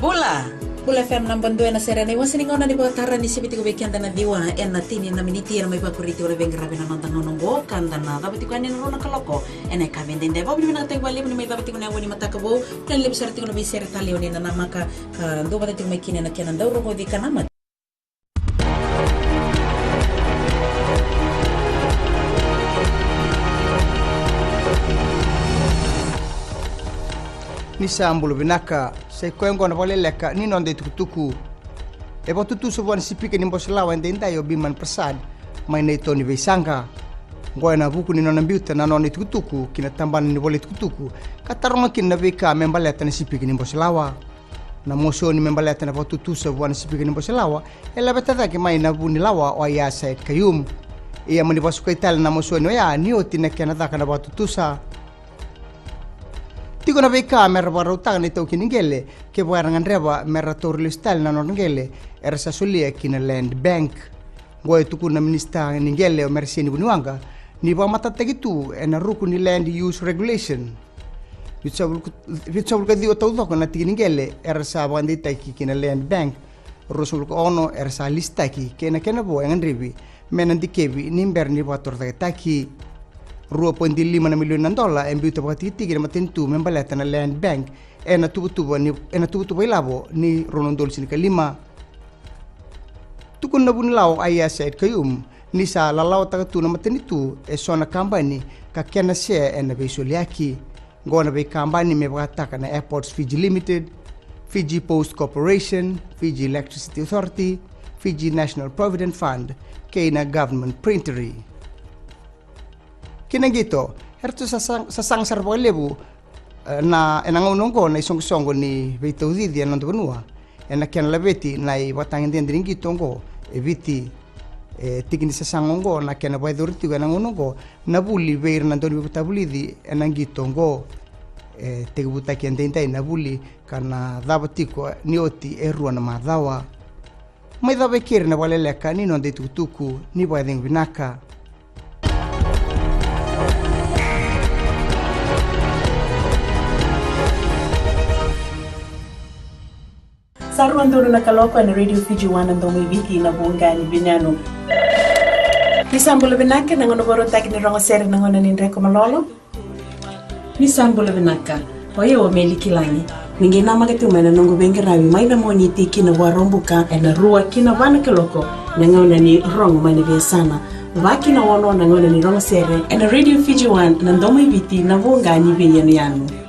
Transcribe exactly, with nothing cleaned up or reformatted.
Bula. Bula F M naba dua ena sere ena iwase ni gauna ni vakatara ni sivi tiko vei keda na ciwa ena tini na miniti ena mai vakuri tiko na veiqaravi ena noda gauna oqo ka da na cava tiko yani ena rua na kaloko ena yakavi edaidai. Vakavinavinakataki vakalevu ni mai cava tiko na yago ni mataka vou. Ka levu sara tiko na veisere talei o ni na namaka ka dua vata tiko mai kina ena kena dau rogoci ka namata. Ni sa bula vinaka. Sa i koya oqo na vakaleleka ni noda itukutuku. E vakatutusa vua na sipika ni bose lawa edaidai o Biman Prasad mai na ito ni veisaqa. Oqo ena vuku ni nona biuta na nona itukutuku ki na tabana ni vola itukutuku ka taroga kina na veika me baleta na sipika ni bose lawa. Na mosoni me baleta na vakatutusa vua na sipika ni bose lawa e laveta cake mai na vu ni lawa o Aiyaz Sayed-Khaiyum. Ia mani vakasukai tale na mosoni oya ni oti na kena caka na vakatutusa. Tiko na veika me ra vakarautaka na itaukei ni qele kevaka era gadreva me ra taura lesu tale na nodra qele era sa solia ki na Land Bank. Oqo e tukuna na minisita ni qele o Mereseini Vuniwaqa ni vakamatatataki tu ena ruku ni Land Use Regulation. Vitusagavulu ka ciwa taucoko na tiki ni qele era sa vakadeitaki ki na Land Bank, ruasagavulu ka ono era sa lisitaki kei na kena vo e gadrevi me na dikevi ni bera ni vakatorocaketaki. Rua poidi lima na milioni na dola e biuta vakatikitiki na matanitu me baleta na Land Bank ena tuvatuva ni, ena tuvatuva ilavo ni rua na udolu tinikalima. Tukuna na vunilawa o Aiyaz Sayed-Khaiyum ni sa lalawataka tu na matanitu e so na kabani ka kena share ena veisoliyaki. Oqo na veikabani me vakataka na Airports Fiji Limited, Fiji Post Corporation, Fiji Electricity Authority, Fiji National Provident Fund kei na Government Printery. Kei na qito, eratou sa sag-, sa saga sara vakalevu, eh, na, ena gauna oqo na isoqosoqo ni veitaucici ena noda vanua ena kena laveti na ivakatagedegede ni qito oqo e Viti. E tiki ni sasaga oqo na kena vakayacori tiko ena gauna oqo na vuli vei ira na dauniveivakavulici ena qito oqo. E tekivutaki edaidai na vuli ka na cava tiko ni oti e rua na macawa. Mai cava e keri na vakaleleka ni noda itukutuku. Ni vakacegu vinaka. Sa rua donu na kaloko ena Radio Fiji One, na domo i Viti, na vuqa ni veiyanuyanu. Ni sa bula vinaka, na gauna vakarautaki ni rogo sere na gauna ni dreko malolo. Ni sa bula vinaka. O yau o Meli Kilagi. Ni qai namaka tiko mai na noqu veiqaravi mai na Moniti ki na Vakaraubuka ena rua ki na va na kaloko, na gauna ni rogo mai na veiyasana. Va ki na ono na gauna ni rogo sere ena Radio Fiji One, na domo i Viti, na vuqa ni veiyanuyanu.